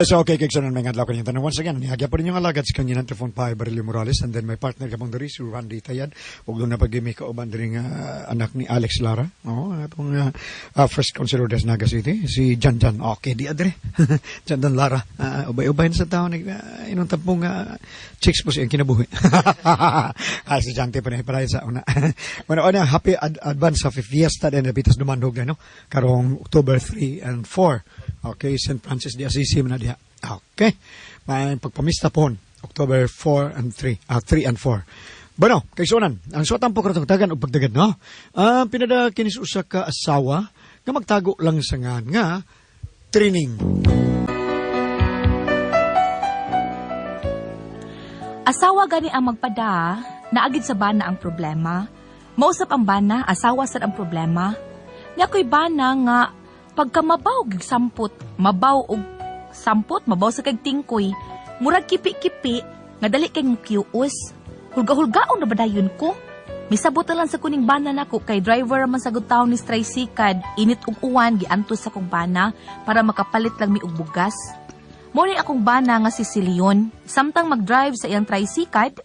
So, okay, kay may adlaw kanyang tanan. Once again, nihagya pa rin yung alagad sa kanyang Telefon Pai Barilio Morales and then my partner kapong diri, si Randy Tayad. Ug doon na pag may kauban diri nga anak ni Alex Lara. Oo, atong first councilor des Naga City, si Jan Jan. Okay, di adre. Jan Jan Lara. Ubay-ubay na sa tao, nag, inong tampong chicks po siyang kinabuhi. Ay, si Jante pa na para sa una. Bueno, una, happy advance happy fiesta din Napitas Dumandog na, no? Karong October 3 and 4. Okay, St. Francis de Assisi man na diha. Okay. May pagpamista po October 4 and 3, 3 and 4. Bueno, kay sunan, ang suwatan po karatong tagan og pagdagan, no? Pinada kinis usa ka asawa nga magtago lang sa ngan nga training. Asawa gani ang magpada, naagid sa bana ang problema. Mausap ang bana, asawa sad ang problema. Nya ko'y bana nga pagka mabaw gig sampot, mabaw og sampot, mabaw sa kag tingkoy. Murag kipi-kipi, nga dali kay mukius. Hulga-hulgaon na ba dayon ko? Misabot na lang sa kuning bana nako kay driver man sa taon ni tricycad, init og uwan giantos sa kong bana para makapalit lang mi og bugas. Mo ni akong bana nga si Silion. Samtang mag-drive sa iyang tricycad,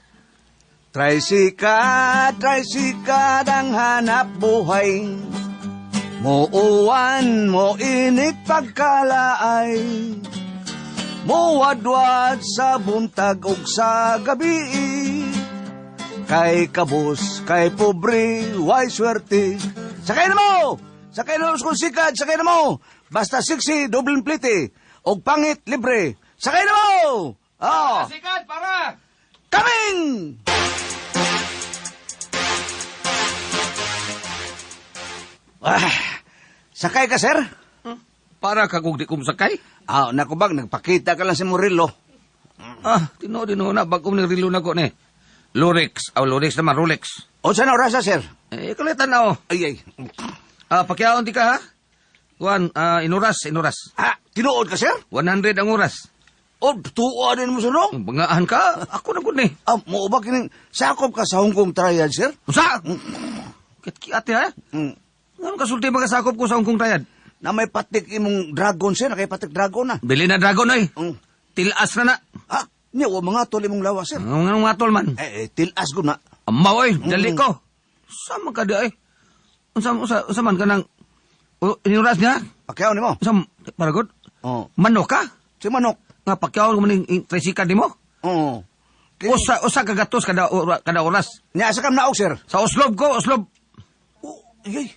Tricycad, tricycad ang hanap buhay. Mo uwan, mo init pagkalaay. Muwadwad sa buntag ug sa gabi. Kay kabus, kay pobre, way swerte. Sakay na mo! Sakay na mo kung sikad, sakay na mo! Basta siksi, dobleng plite. Og pangit, libre. Sakay na mo! Oh. Sikat, para! Coming! Ah, sakay ka, sir? Para ka kung di ko masakay? Ah, naku bang, nagpakita ka lang si Murillo. Ah, tinuod din na, bagong ni rilo na ko ni. Lorex, ah, Lorex naman, Rolex. O, saan orasa, sir? Eh, kalitan na oh. Ay, ay. Ah, pakiaon di ka ha? Kuan, ah, inuras, inuras. Ah, tinuod ka, sir? 100 ang oras. O, tuwa din mo sunod. Ang Bangaan ka, ako na gud ni. Ah, mo ba kining sakop ka sa Hong Kong Triad, sir? Usa! Kit ate ha? Ano kasulti mga sakop ko sa Hong Kong Triad? Na may patik imong dragon, sir. Nakay patik dragon na. Bili na dragon oy. Mm. Tilas na na. Ah, niya, wa mga tol imong lawas, sir. Ang nga tol man. Eh, eh, tilas ko na. Amaw oy, dali ko. Sama ka di ay. Unsa unsa unsa man kanang o, inuras niya? Pakiaon nimo. Unsa para god? Oh. Manok ka? Si manok. Nga pakyaon ko maning tricycle nimo? Oo. Kini- Usa usa ka gatos kada kada oras. Niya, asa kam naog, sir? Sa Oslob ko, Oslob. Oh, ay,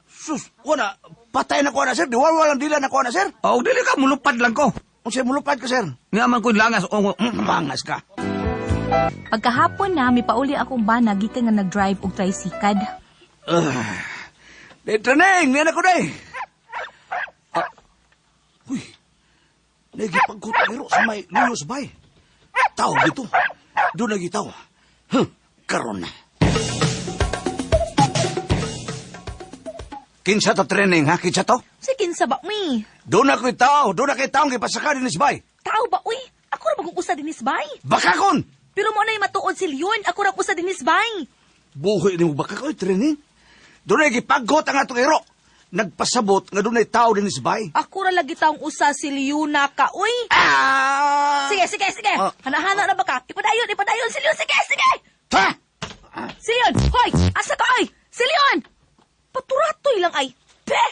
sus, wala. Patay na ko na, sir. Di wala walang dila na ko na, sir. O dili ka mulupad lang ko. Unsa mulupad ka, sir? Nga man ko langas o Mangas ka. Pagkahapon na, mipauli akong bana gikan nga nag-drive og tricycad. Di, training! Niya na ko day! Ah, uy, nagipagkutiro sa may luyo sa bay. Tao dito. Doon lagi tao. Huh, karon na. Kinsa to training, ha? Kinsa to? Si kinsa ba mi? Doon na ko'y tao. Doon na ko'y tao. Gipasaka din bay. Tao ba uy? Ako ra bagong usa dinis bay. Bakakon! Pero mo na matuod si Leon, ako ra usa dinis bay. Buhi ni mo baka ko'y training. Doon na gipaggot ang atong iro. Nagpasabot nga doon ay tao din bay. Ako ra lagi taong usa si Leona ka uy. Ah! Sige, sige, sige. Ah. Hanahana na ba ka? Ipadayon, ipadayon si Leon. Sige, sige. Ha? Si Leon, hoy, asa ka ay? Si Leon! Paturatoy lang ay. Pe!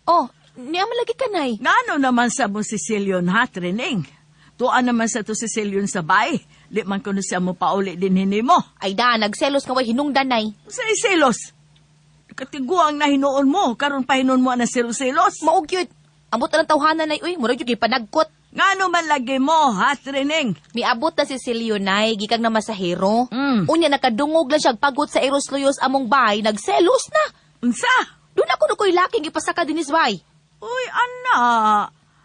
Oh, niya malagi ka nay. Ngano naman sa mo si Silion ha, trining? Tuan naman sa to si Silion sa bay. Di man kuno siya mo pauli din hini mo. Ay da, nagselos nga way hinungdan nay. Sa selos. Katiguang na hinuon mo, karon pa hinuon mo na selos-selos. Mao gyud. Ambot na ng tawhana nay uy, murag gyud kay panagkot. Ngano man lagi mo ha, trining? Miabot na si Silio nay, gikan na masahero. Mm. Unya nakadungog lang siya pagot sa Eros Luyos among bay, nagselos na. Unsa? Doon ako nukoy laking ipasaka dinis bay. Uy, ana.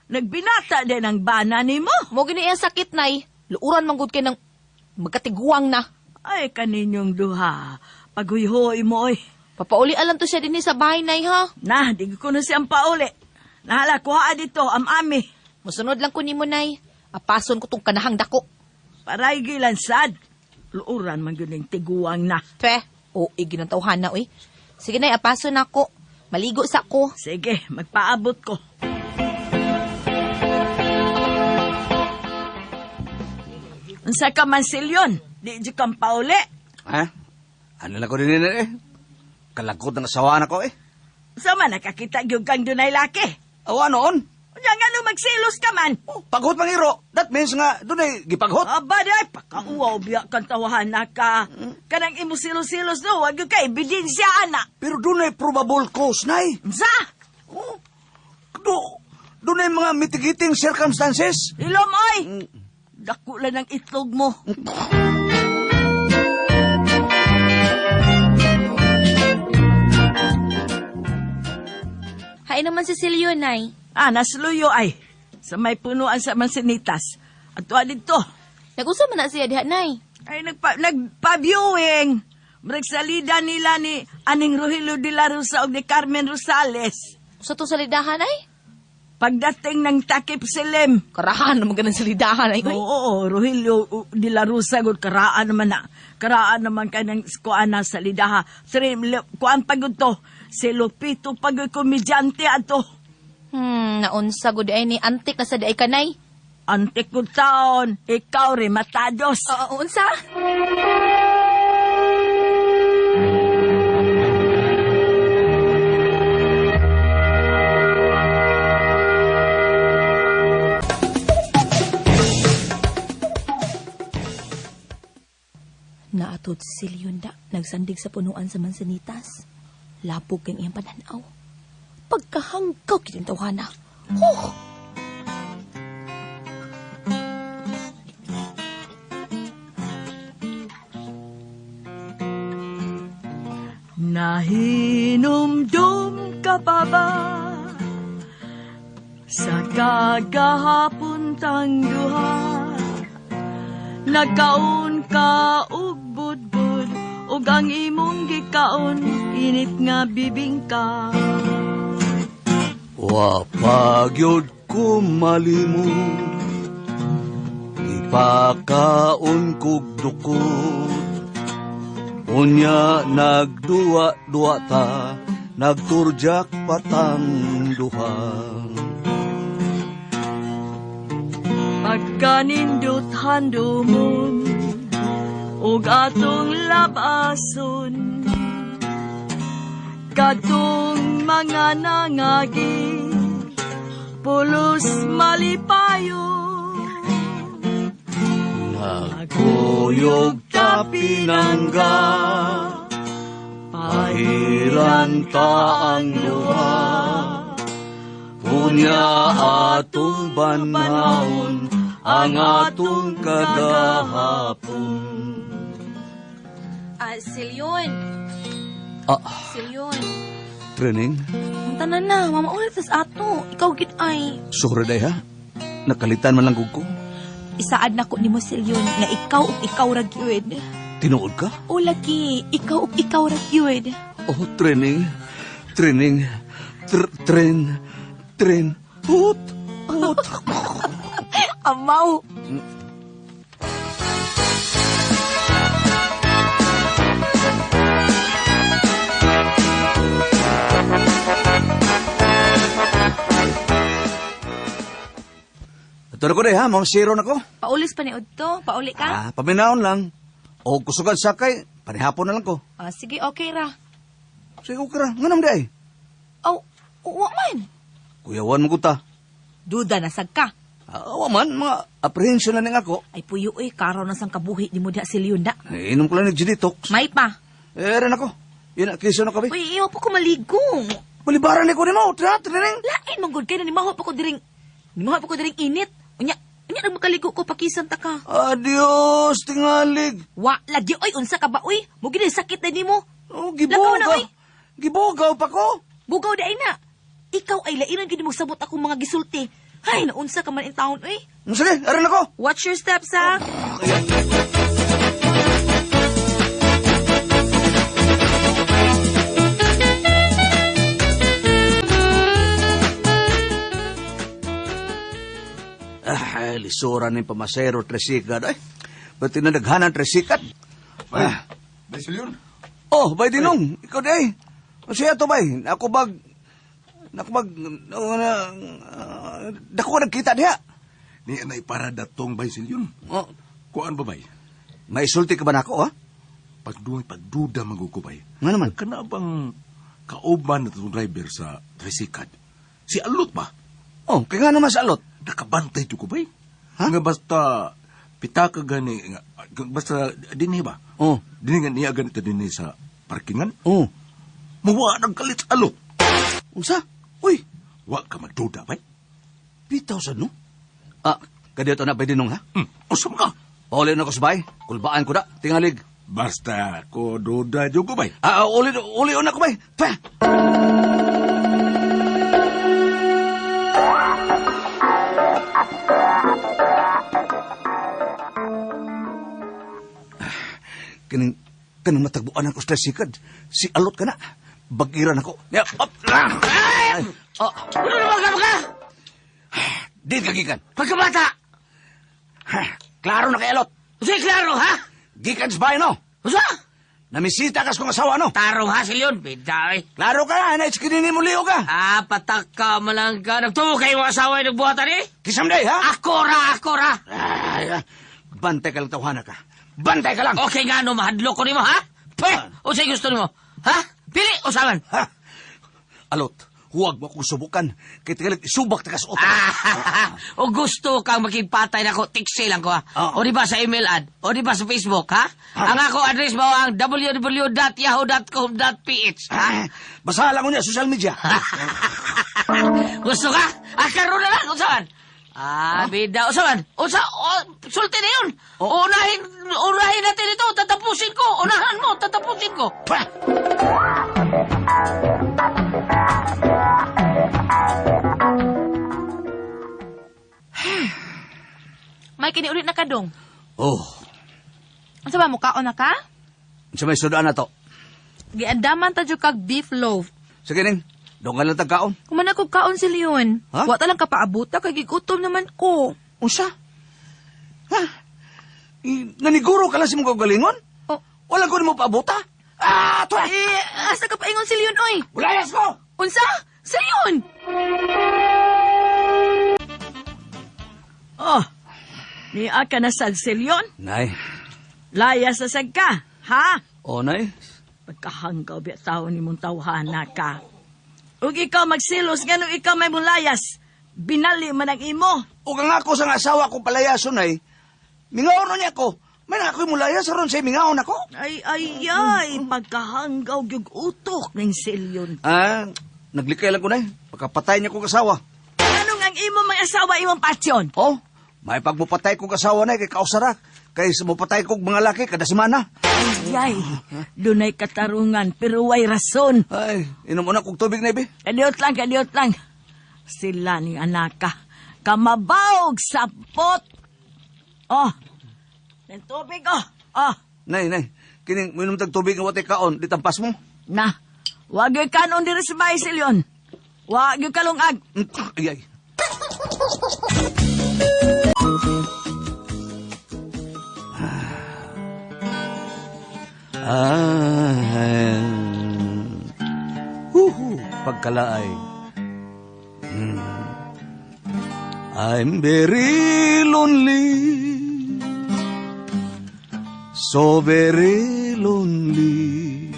Nagbinata din ang bana nimo. Mo gini ang sakit nay. Luuran man gud kay ng magkatiguang na. Ay, kaninyong duha. Paghuyhoy mo, oy. Papauli alam to siya dinhi sa bahay nay ha. Na, di ko na siyang pauli. Nahala, kuha dito, am-ami. Musunod lang ko nimo nay. Apason ko tong kanahang dako. Paray gilansad. Luuran man yun yung tiguang na. Pe, O, ginantawhan na, uy. Sige nay, apaso na ko. Maligo sa ko. Sige, magpaabot ko. Unsa ka man Silyon? Di jud kang pauli. Ha? Ano lang ko din eh. Kalagkot ng asawa na ko eh. Unsa man nakakita gyud kang dunay laki? Awa noon. Unya ngano magselos ka man? Oh, paghot mangiro. That means nga, doon ay gipaghot. Aba day, pakauwaw biya kang tawahan na ka. Kanang imo silos-silos no, wag gyud ka ebidensya ana. Pero doon ay probable cause, nay. Unsa? Oh, doon ay mga mitigating circumstances. Ilom oy. Dako lang ng itlog mo. Hain naman si Silyo, nay. Ah, nasluyo ay. Sa may punuan sa Mansinitas. At tuwa dito. Nag-usa man na siya diha, nay. Ay, nagpa-viewing. Nagsalida nila ni Aning Rogelio de la Rosa o ni Carmen Rosales. Sa to salidahan, ay? Pagdating ng takip silim. Karahan naman ganun salidahan, ay. Oo, Uy. oo, Rogelio de la Rosa gud karaan naman na. Karaan naman kay ng kuan na salidaha. Kuan pagud to. Si Lupito pagud komedyante ato. Naunsa gud ay ni antik na sa di ay kanay. Antik ko taon, ikaw rematados. Oo, unsa? Naatod si Silyunda, nagsandig sa punuan sa mansanitas. Labog kang iyang pananaw. Pagkahanggaw kinintawana. Huh! Nahinumdum ka pa ba sa kagahapon tang duha? Nagkaon ka og budbud ug ang imong gikaon init nga bibingka. Wapagyod ko malimod, ipakaon kog dukot. Unya nagduwa-duwa ta, nagturjak patang duha. Pagkanindot handumon ug atong labason kadtong mga nangagi pulos malipayo. Nagkuyog ta pinangga, pahiran ta ang duha. Unya atong banhaon, ang atong kagahapon. Ah, Silyon. Ah, Silyon. training? Ang tanan na, mama ulit tas ato. Ikaw gid ay. Sorry day ha. Nakalitan man lang gud ko. Isaad na ko nimo Silyon nga ikaw ug ikaw ra gyud. Tinuod ka? O lagi, ikaw ug ikaw ra gyud. Oh, training. Training. Train. Train. Put. Put. Amaw. Ito na ko day ha. Ma'am, zero na ko. Paulis pa ni Udto, pauli ka? Ah, paminaon lang. O kusugan sakay, panihapon na lang ko. Ah, sige, okay ra. Sige, okay ra. Nga naman day. Aw, uwa man. Kuyawan mo kuta. Duda na sad ka. Ah, wa man, mga apprehension na ning ako. Ay puyo oy, karaw na sang kabuhi ni mo diha Silyon da. Eh, inom ko lang ng detox. May pa. Eh, rin ako. Yun, kiso na kabi. Uy, iwa pa ko maligo. Balibaran ni ko ni mo. Tara, training. Lain man gud kay na nimaho pa ko diring. Nimaho pa ko diring init. Unya, unya nang makaligo ko pakisan ta ka. Adios, tingalig. Wa lagi oy unsa ka ba oy? Mo gid sakit na nimo. Oh, Lakaw na, gibugaw. oy. Gibugaw pa ko. Bugaw di ay na. Ikaw ay lainan gid mo sabot akong mga gisulti. Hay, naunsa ka man in taon oy. Sige, aran ako. Watch your steps ha. Ah, lisura ni pamasero trisikad. Ay, ba't tinadaghanan trisikad? Ah, Dahil yun. Oh, bay dinong, ikaw day. O siya to bay, ako bag nako bag dako ka nagkita diha. Ni anay para datong bay silyon. Oh, Kuan ba bay? may sulti ka ba nako ha? Pagduhay pagduda maguko bay. Nga naman. Kana bang kauban na itong driver sa trisikad? Si Alot ba? Oh, kay nga naman sa alot. Nakabantay to ko bay. Ha? Nga basta pitaka gani nga, basta dinhi ba? Oh. Dinhi nga niya ganito dinhi sa parkingan. Oh. Muwa nang kalit sa Alot. Unsa? Uy, Wa ka magduda bay. bitaw sad no? Ah, kadiyot na bay dinong ha? Usam ka. Pauli na ko sa bay. Kulbaan ko da, tingalig. Basta ko duda jud ko bay. Ah, ah, uli uli na ko bay. Pa. Kining kanang matagbuan ako sa sikad. Si alot ka na. Bagiran ako. Ya, up, ah! Ay, oh, Ano naman ka ka? di ka gikan. Pagkabata! Ha, klaro na kay alot. Usa klaro, ha? Gikan sa bahay, no? Usa? Namisita kas kong asawa, no? Tarong ha, Silyon. Bida, eh. Klaro ka na, na iskinini mo liyo ka. Ah, patak ka malang ka. Nagtuo kayo mga asawa yung nagbuhatan eh. Kisamday, ha? Ako ra, ako ra. Ay, ah, bantay ka lang tawhana ka. Bantay ka lang! Okay nga, no, mahadlok ko nimo, ha? Pweh, usay gusto nimo? Ha? Pili, usaman. Ha? Alot, huwag mo akong subukan. Kay tigalit, isubak ta ka sa utak. Ah, o gusto kang makipatay na ko, tiksi lang ko ha. Oo. O di ba sa email ad? O di ba sa Facebook, ha? Ang ako address mo ang www.yahoo.com.ph, ha? Ah, basahan lang ko niya, social media. Gusto ka? Ah, karoon na lang, usaman. Ah, bida, usaman. Usa, o, sulti na yun. Unahin, unahin natin ito, tatapusin ko. Unahan mo, tatapusin ko. Pa! May kiniulit na ka dong. Oh, Unsa ba mo kaon na ka? sa may sudaan na to. Giandaman ta jud kag beef loaf. Sige ning, doon ka lang tagkaon. Kuman ako kaon si Leon. Ha? Wa ta lang kapaabuta kay gigutom naman ko. Unsa? Ha? Naniguro ka lang sa mong kagalingon? Oh. Wala ko nimo paabuta? Ah, to! Eh, asa ka paingon si Leon oy? Ulayas ko! Unsa? Si Leon! Oh, niya ka na sad Silyon. Nay, Laya sa sad ka, ha? oh nay. Pagkahanggaw biya tao ni mong tawhana ka. Ug ikaw magsilos, ngano ikaw may mulayas. Binali man ang imo. Ug ang ako sa nga asawa ko palayason ay, mingaon na niya ko. May na ako'y mulayas aron sa mingaon ako. Ay, ay, ay, pagkahanggaw gyud utok ning Silyon. Ah, naglikay lang ko na Pagkapatay niya kong asawa. Anong ang imo mga asawa imong patsyon? Oh, may pagmupatay kong asawa na kay kausara. Kay sa mupatay kong mga laki kada semana. Ay, ay, dunay katarungan pero way rason. Ay, inom una kong tubig na ibi. Kaliot lang, kaliot lang. Sila ni anaka. Kamabawg sa pot. Oh, ng tubig oh. Oh, Nay, nay, kining minom tag tubig nga watay kaon, di tampas mo. na. Wag yung kanon diri sa bahay, Silyon. Wag yung kalungag. Ay, ay. Ah, huhu, pagkalaay. I'm very lonely. So very lonely.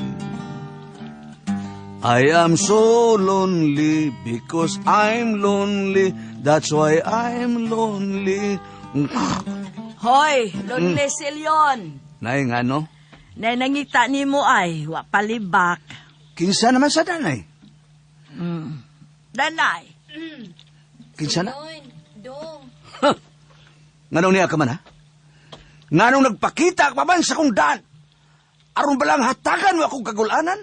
I am so lonely because I'm lonely. That's why I'm lonely. Hoy, lonely Silyon. Nay, nga no? Nay nangita nimo ay wa palibak. Kinsa naman sa danay? Danay. Kinsa na? Leon, dong. Huh. Nganong niya ka man, ha? Nganong nagpakita ka pa man sa kong daan? Aron ba lang hatagan mo akong kagulanan?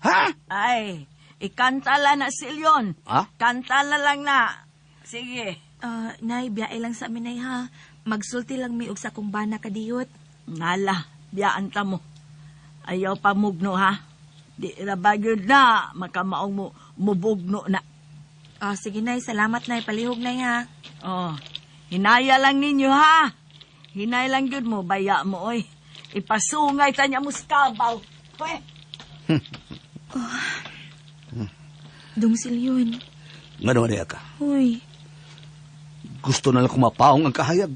Ha? Ay, ikanta la na Silyon. Ha? Kanta la lang na. Sige. Ah, nay, biyae lang sa amin nay ha. Magsulti lang mi og sa akong bana kadiyot. Ngala, biyaan ta mo. Ayaw pa mugno ha. Di ra ba gyud na makamaong mo mubugno na. Ah, sige nay, salamat nay, palihog nay ha. Oh, hinaya lang ninyo ha. Hinay lang gyud mo baya mo oy. Ipasungay ta niya mo sa kabaw. Pwe. Dong Silyon. Nga naman niya ka. Uy, Gusto na lang kumapaong ang kahayag.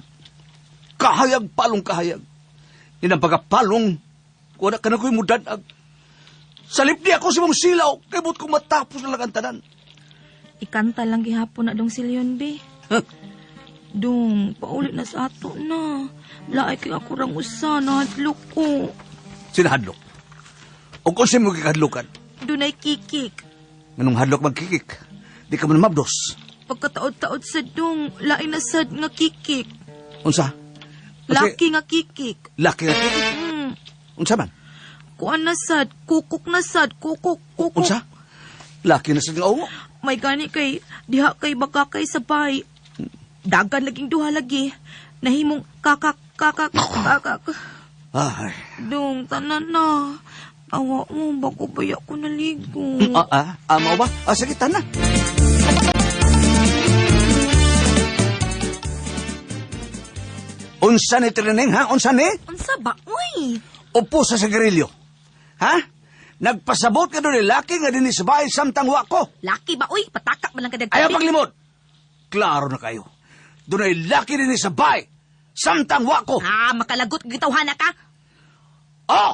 Kahayag, palong kahayag. Inang pagkapalong, wala ka na ko'y mudadag. Salip niya ako si mong silaw, kay but kong matapos na lang ang tanan. Ikanta lang gihapon na Dong Silyon, be. Huh? Dong, paulit na sa ato na. Laay kay ako rang usa, nahadlok ko. Sinahadlok. O kung sa'yo mo kikadlokan, Dunay kikik. nganong hadlok magkikik, di ka man mabdos. Pagkataod-taod sa dong, lain na sad nga kikik. Unsa? Unsa- Laki nga kikik. Laki nga kikik. Unsa man? Kuan na sad, kukok na sad, kukok, kukok. Unsa? Laki na sa nga ungo. May gani kay, diha kay baka kay sabay. Dagan laging duha lagi. Nahimong kakak, kakak, kakak. Ay. Dong, tanan na. Awa mo, bako baya ko naligo. Mao ba? Sige, tanan. Unsa ni Trining, ha? Unsa ni? Unsa ba? Uy! Upo sa sigarilyo. Ha? Nagpasabot ka doon ni laki nga dinhi sa bahay samtang wa ko. Laki ba? Uy, pataka man lang ka Ayaw paglimot. Klaro na kayo. Doon ay laki dinhi sa bahay samtang wa ko. Ah, makalagot gitawhana ka. Oh!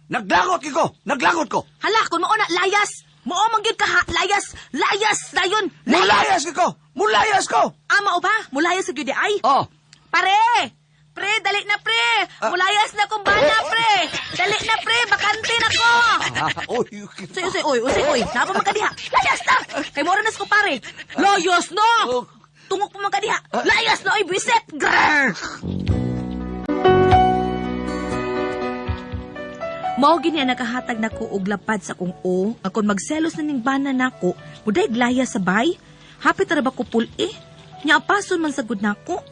Naglagot ko! Naglagot ko! Hala, kung mao na layas. Mao man gyud ka ha, layas, layas dayon. Mulayas ko! Mulayas ko! Ah, mao ba? Mulayas sa gyud di ay. Oh! Pare! Pre, dali na pre! Mulayas na kong bana, pre! Dali na pre, bakante na ko! Oy, Uy, uy, uy, uy, uy, napa man ka diha? Layas na! Kay mora nas ko pare. Layas na! Oh. Tungok pa man ka diha. Layas na, oy, biset! Grrr! Mao gini ang nakahatag nako og lapad sa kong o, nga kon magselos na ning bana nako, muday laya sa bay. Hapit ra ba ko pul-i? Nya apason man sagud nako.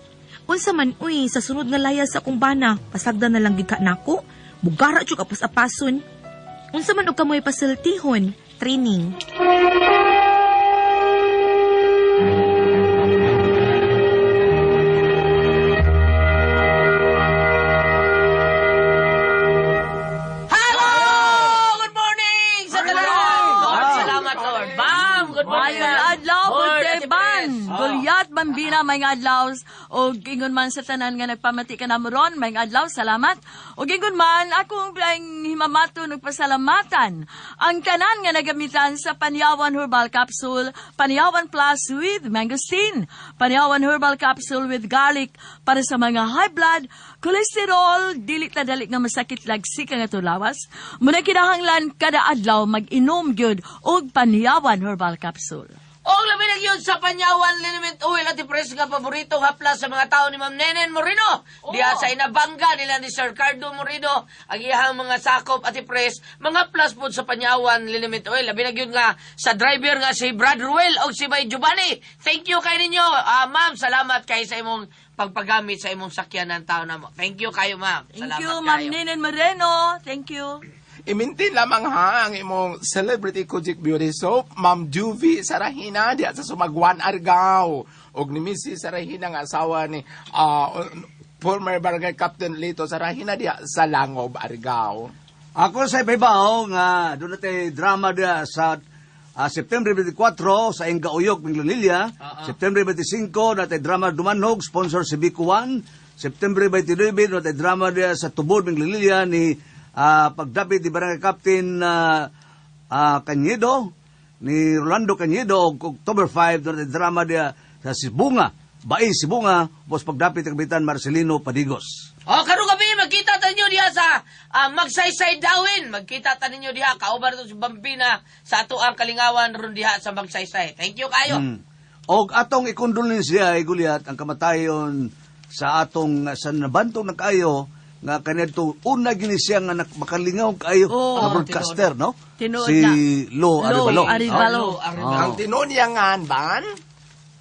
Unsa man uy, sa sunod nga laya sa akong bana, pasagdan na lang gid ka nako. Bugara jud apas-apason. Unsa man og kamoy pasultihon, training. Hello! Good morning sa tanan! Lord, salamat Lord. Bam! Good morning. Maayong adlaw, Lord, good day, Ate ban. Pres. Gulyat, bambina, may adlaw. O ingon man sa tanan nga nagpamati ka namo ron, may adlaw, salamat. O ingon man, akong ang himamato nagpasalamatan. Ang tanan nga nagamitan sa Panyawan Herbal Capsule, Panyawan Plus with Mangosteen, Panyawan Herbal Capsule with Garlic para sa mga high blood, cholesterol, dili ta dali nga masakit lagsik ang atong lawas. Muna kinahanglan kada adlaw mag-inom gyud og Panyawan Herbal Capsule. Og labi na gyud sa Panyawan Liniment Oil at Pres nga paboritong haplas sa mga tao ni Ma'am Nenen Moreno. Diha sa Inabangga nila ni Sir Cardo Moreno ang iyang mga sakop at Pres, mga plus pod sa Panyawan Liniment Oil. Labi na gyud nga sa driver nga si Brad Ruel og si Bay Giovanni. Thank you kay ninyo. Ma'am, salamat kay sa imong pagpagamit sa imong sakyanan tao namo. Thank you kayo, ma'am. Thank Salamat you, Ma'am kayo. Nenen Moreno. Thank you. I-maintain lamang ha ang imong celebrity Kojik Beauty Soap, Ma'am Juvie Sarahina, diya sa Sumagwan, Argao. Og ni Mrs. Sarahina nga asawa ni former barangay captain Lito Sarahina diya sa Langob, Argao. Ako sa ibabaw nga doon natin drama diya sa September 24 sa Enga Uyok, Minglanilla. September 25 natin drama Dumanhog, sponsor si Bico One. September 29 natin drama diya sa Tubod, Minglanilla ni pagdapit ni Barangay Captain Cañedo, ni Rolando Cañedo, og October 5 doon natin drama diya sa Sibunga, Bae Sibunga, boss pagdapit ni Kapitan Marcelino Padigos. O, karong gabi, magkita ta ninyo diha sa Magsaysay Dawin. Magkita ta ninyo diha. Kauban to si Bambina sa ato ang kalingawan ron diha sa Magsaysay. Thank you kayo. Og atong ikondolensya ay Gulyat ang kamatayon sa atong sa nabantong na kayo nga kanadto una gini siya nga makalingaw kayo Oo. nga broadcaster no Tinuod si na. Lo Lo Arevalo. Arevalo. Oh. Ang tinunyangan, ban?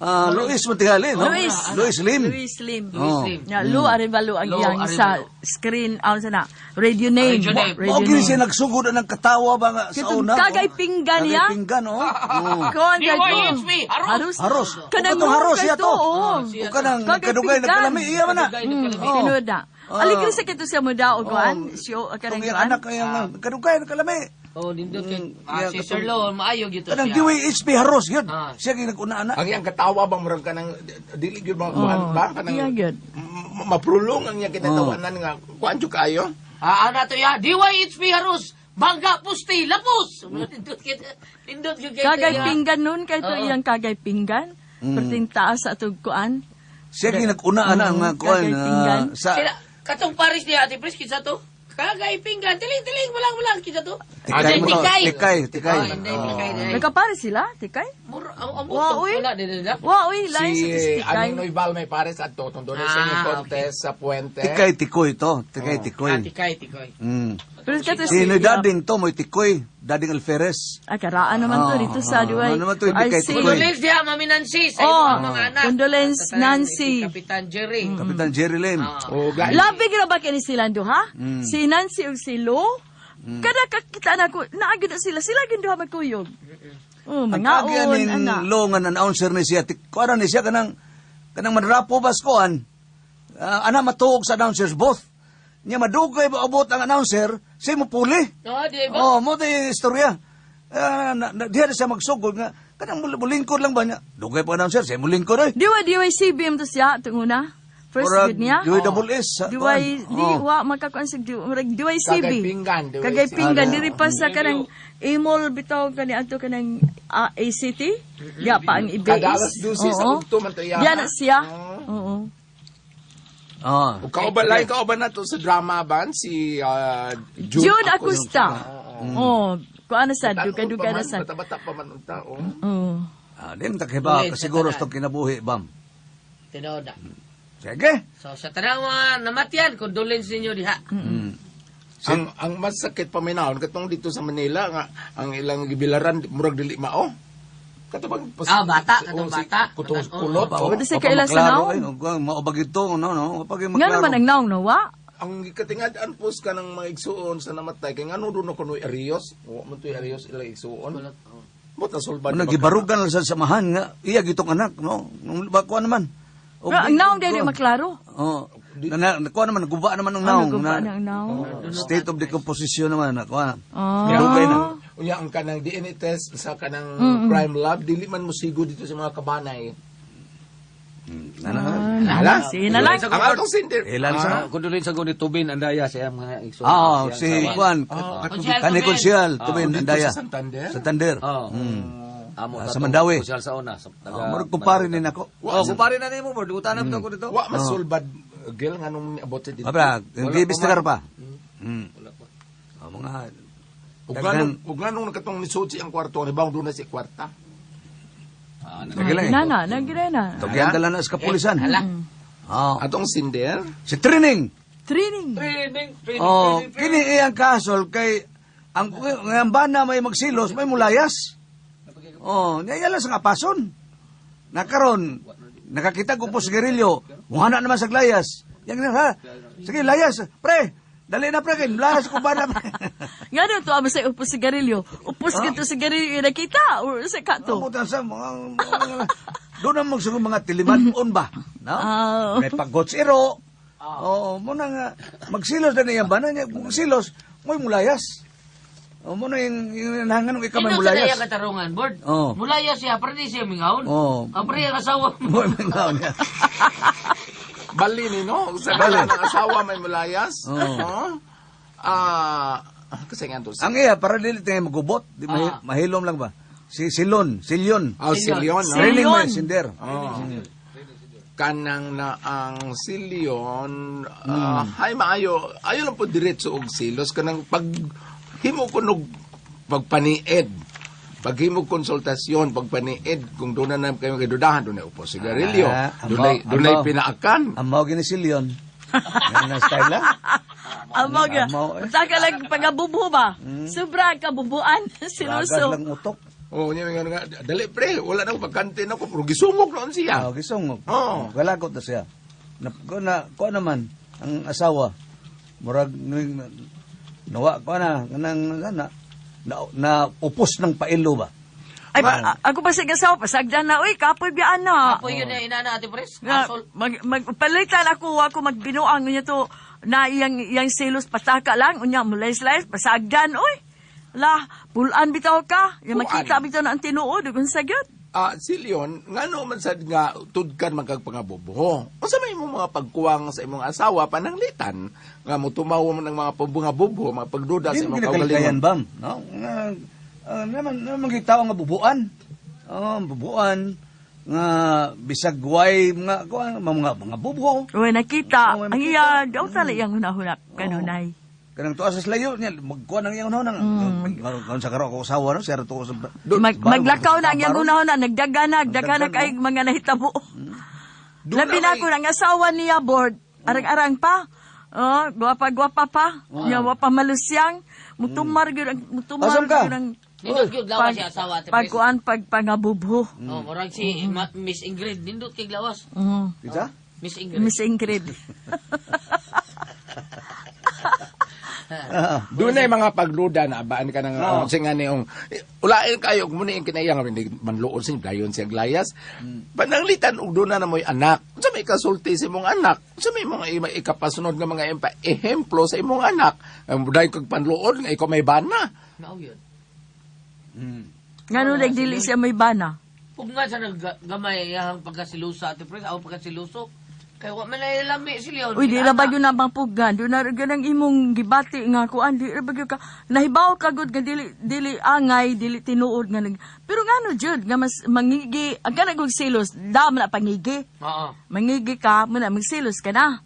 Ah, Luis Montigali no? Luis. Luis Lim. Luis Lim. Oh. Lim. Ya, Lou Arevalo ang Lou iyang sa Arevalo. screen, sa na, radio name. Radio name. Mao gini siya nagsugod ng katawa ba nga sa Katong una. kagay pinggan niya. Kagay pinggan oh. Oh. Kon, DYHP, Haros. Haros. Kanang Katong haros siya to. Oo. O kanang Kagay kadugay pinggan. nagkalami iya man na. Kadugay nagkalami. Oh. Tinuod na. Aligre sa kito siya mo daw kuan. Show Itong kanang iyang kuan. anak kaya nga kadugay na kalami. Oh, nindot kay Yeah, si Sir Lo, maayo gyud to Kanang siya. DYHP Haros yun. Ah. Siya gyud nag-una ana. Ang iyang katawa bang murag kanang dili gyud mga kuan ba kanang iya gyud. Maprulong ang iyang kinatawanan nga kuan jud kaayo. Ana to ya, DYHP Harus, Bangga Pusti, Lapus. Nindot kay nindot gyud kay Kagay to, ya. pinggan nun kay to Oo. iyang kagay pinggan. Perting taas sa atog kuan. Siya gyud nag-una ana nga kuan Kagay pinggan. sa Sila katong Paris niya Ate Pres kinsa to? Kagay pinggan, tiling-tiling walang walang kinsa to? Tikay mo to. Tikay. Tikay, tikay. Oh, hindi, tikay dai. Nagkapare sila, tikay? Mura ang Wa, uy. wala din nila. Wa uy, lain Si sa tikay. Anong Noybal may pares adto tong doon sa Ah, contest sa Puente. Tikay tikoy to, tikay tikoy. Ah, tikay, tikay. Pero kato Si Noy Dading to mo'y tikoy, Dading Alferes. Ah, karaan naman to Ah, dito sa Duay. ano naman to, hindi kay RC. Tikoy. Condolence diha Mami Nancy sa Oh, imong mga anak. condolence, Sa tanan, Nancy. si Kapitan Jerry. Kapitan Jerry Lim. O guys, Labi gyud ba kini sila duha? Si Nancy ug si Lo. Kada kakita na ko, naa gyud na sila, sila gyud duha magkuyog. Oh, Ang mga kagyan on, ning ana. lo nga announcer ni siya, kuan ni siya kanang kanang manrapo bas kuan. Ah, ana matuog sa announcers both. Nya madugay ba abot ang announcer, siya mo puli. No, di ba? Oh, mo tay istorya. Ah, diha na siya magsugod nga kanang mulingkod lang ba niya. Dugay pa announcer, siya mulingkod oy. Diway diway CBM to siya itong una. First Murag good niya. Diway double S. Sa, Diway kuan. di Oh. wa makakuan sa di murag diway CB. Kagay pinggan, diway Kagay CB. pinggan diri pa sa kanang imol bitaw kani adto kanang ACT. Diya pa ang IBS. Kada alas 12 sa Oo. udto man to iya. Diya na siya. Oo. Oh. Ug kauban lain kauban na to sa drama ban si June, June Acosta. Oh, kuan na sad Bata-bata duga-duga na sad. Bata-bata pa man unta oh. Oh. Ah, di man takiba Ulit sa siguro tanan. sa kinabuhi bam. Tinuod na. Sige. So sa tanang mga namatyan, condolence ninyo diha. Ang mas sakit paminawon katong dito sa Manila nga ang ilang gibilaran murag dili mao. Kato bang Ah, bata, katong oh, si- bata. Kutong Bata, oh. kulot. Pa, oh. Pwede sa kaila sa naong. eh, maobag ito, no, no. Kapag Nga naman ang naong nawa. Ang gikatingad-an pos ka ng mga igsuon sa namatay kay ngano doon ako noy Arios. Wa man to'y Arios ilang igsuon. Buta sulbad. Ano, gibarugan lang sa samahan nga, iya gitong anak, no? Nung bakuan naman. O, Pero ang naong dili maklaro. Oh, na, kuha naman, guba naman ang Ah, naong. naguba na ang naong. State of decomposition naman, na, kuha. Ah. Dugay na. Unya ang kanang DNA test sa kanang crime lab dili man mosigo dito sa mga kabanay. Ano? Hala. Sige na lang. Ang atong sender. Ilan sa? Condolence ako ni Tubin Andaya sa iyang mga igsoon. Ah, si Juan. Konsyal Kani Tubin. Konsyal, Tubin, Dito Andaya. sa Santander. Santander. Oh. Amo Ah, sa sa Mandawi. Konsyal sa una. Sa, taga, Oh, murag kumpare ni nako. Oh, kumpare na nimo, bro. Dutan na ko dito. Wa masulbad gil nganong niabot sa dito. Abra, hindi bistakar pa. Oh, mga Ug nganong nakatong nisuci ang kwarto ni bang doon na si kwarta. Sige lang. eh. Na na, na. Tugyan dala na sa kapulisan. Oh. Atong sinder. Si Trining. Training. Oh, kini iyang kasol kay ang bana may magsilos, may mulayas. Oh, niya lang sa kapason. Nakaron, nakakita ko po sa gerilyo, muhana naman sa layas. Yang na ha. Sige, layas, pre. Dali na pre, kay layas ko ba na pre. Nga to amo sa upos sigarilyo. Upos gito sigarilyo nakita or sa kato. Amo ta sa mga doon ang magsugo mga tiliman-on ba? No? Ah. May paggotsiro. Oo, mo na nga magsilos na niya ba na niya magsilos, mo'y mulayas. O mo na yung nangan ng ikaw may Nindot sa mulayas. daya katarungan, board. Oo. Mulaya siya, pero di siya mingahon. Oo. Ang pre, ang asawa mo. Mo'y mingaw niya. Bali ni no sa bali ng asawa may mulayas. Oo. Oo. Ah, kasi nga to. Ang iya para dili tayo magubot, di mahilom lang ba? Si Silon, Silyon. Ah, si Leon, no? Training mo sinder. Oh. Kanang na ang silyon, hay maayo, ayo lang po diretso og silos kanang pag himo ko nog pagpanied. Pag himo konsultasyon, pagpanied kung doon na kayo kadudahan, doon na upo sigarilyo, Ah, doon dunay pinaakan. Ang mao gini Silyon. Yan ang style ah. Amo ga. Amo, eh. Taka lang pagabubo ba? Sobra kabubuan Lagas sinuso. lang utok. Oh, niya nga nga, dali pre, wala na ko pagkante na ko, pero gisungok noon siya. Ah, gisungok. Oo. Galagot na siya. Na, ko na, ko naman, ang asawa, murag, nawa, ko na, kanang, na, na, na upos ng pailo ba? Ay, ako pa sa gasaw, pasagdan na, uy, kapoy biyaan na. Apo yun na inana, Ate Pres. Nga, Asol. magpalitan ako, ako magbinuang niya to. Na iyang iyang selos pataka lang unya mulays-lays pasagdan oy. La, pulan bitaw ka. Ya Pulan. makita bitaw na ang tinuod ug unsa gyud. Ah, si Leon, ngano man sad nga tudkan man kag pangabobo. Unsa may imong mga pagkuwang sa imong asawa pananglitan nga motumaw man ang mga pangabobo, mga pagduda sa Di mo imong kinakalikayan, kaugalingon. bam. No? Nga, naman, naman gitaw nga bubuan. Oh, bubuan nga bisag way mga kuan, mga bubo. Uy, nakita. Oo, Ang makita. iya, daw tala iyang hunahuna kanunay. Kanang tuwa sa slayo niya magkuan ang iyang hunahuna. Karon sa karo ako usawa no, sir to sa Maglakaw na ang iyang hunahuna, nagdaganag, daganag Nagdagan, ay mga nahitabo. Doon Labi na na may- ako ng asawa niya, board. Arang-arang pa. Oh, gwapa-gwapa pa. Nya wa pa malusyang. Mutumar gyud ang mutumar Asam ka? gyud ang Nindot gyud lawas si asawa, Ate Pres. pagkuan pag pangabubo. Oh, murag si Miss Ingrid nindot kay lawas. Kita? Miss Ingrid. Miss Ingrid. Doon ay mga pagduda na abaan ka ng oh. Nga niyong ulain kayo kung muna yung kinaya nga hindi manluon sa dayon siya glayas. Pananglitan og doon na na mo'y anak. Unsa may kasulti sa imong anak? Unsa may mga ikapasunod nga mga ehemplo sa imong anak? Ang dayon kag panluon nga ikaw may bana. Mao yun. Ngano dili siya may bana. Pugna sa naggamay iyang pagkasilusa, Ate Pres, ako pagkasiluso. Kay wa man ay lami si Leon. Uy, di ra ba gyud na mapuggan? Doon na gyud ang imong gibati nga kuan, di ra ba gyud ka nahibaw ka gud nga dili dili angay, dili tinuod nga nag. Pero ngano jud nga mas mangigi, ang kanang kog selos, dam na pangigi. Oo. Mangigi ka, muna magselos ka na.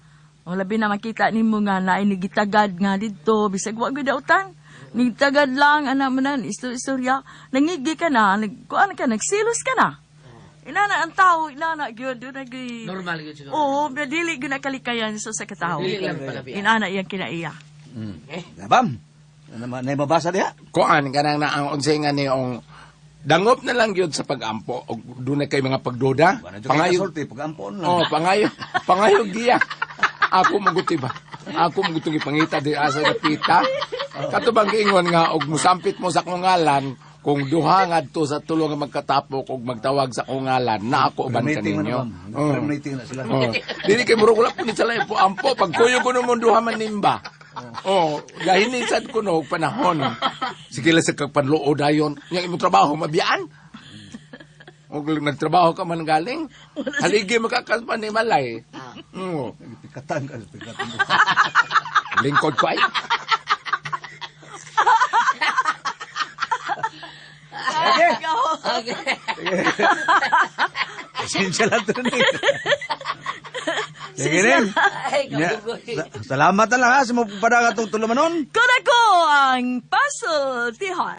O labi na makita nimo nga naay nigitagad nga didto bisag wa gyud dautan. Nigitagad lang ana mo na istorya, nangigi ka na, nagkuan ka, nagselos ka na. Inana ang tao, inana gyud, doon na gyud. Normal gyud siguro. Oo, pero dili gyud na kalikayan so sa katao. Dili lang pala biya. Inana iyang kinaiya. Bam. Na na mabasa diha. Kuan kanang na ang unsay nga niyong dangop na lang gyud sa pagampo og doon na kay mga pagduda. Wala jud kay kasulti pag-ampon lang. Oh, pangayo, pangayo giya. Ako maguti ba? Ako maguti gipangita di asa na pita. Kato bang giingon nga og musampit mo sa akong ngalan kung duha ngadto sa tulo nga magkatapok og magtawag sa akong ngalan na ako uban Permitting man kaninyo. na, ma'am. Permitting na sila. Oh. Dili kay murag wala po ni sila po ampo pagkuyo ko mo duha man nimba. Oh, gahinin sad ko no og panahon. Sige lang sa kag panluod dayon. Yang imong trabaho mabiyaan. Og nagtrabaho ka man galing. Haligi makakaspa ni Malay. Oo. Pikatan ka, pikatan. Lingkod ko ay. Okay. Pasensya lang to ni. Sige rin. Ay, Nya, kabugoy. Salamat na lang ha sa mga pagpadang atong tulumanon. Kunako ang puzzle tihon.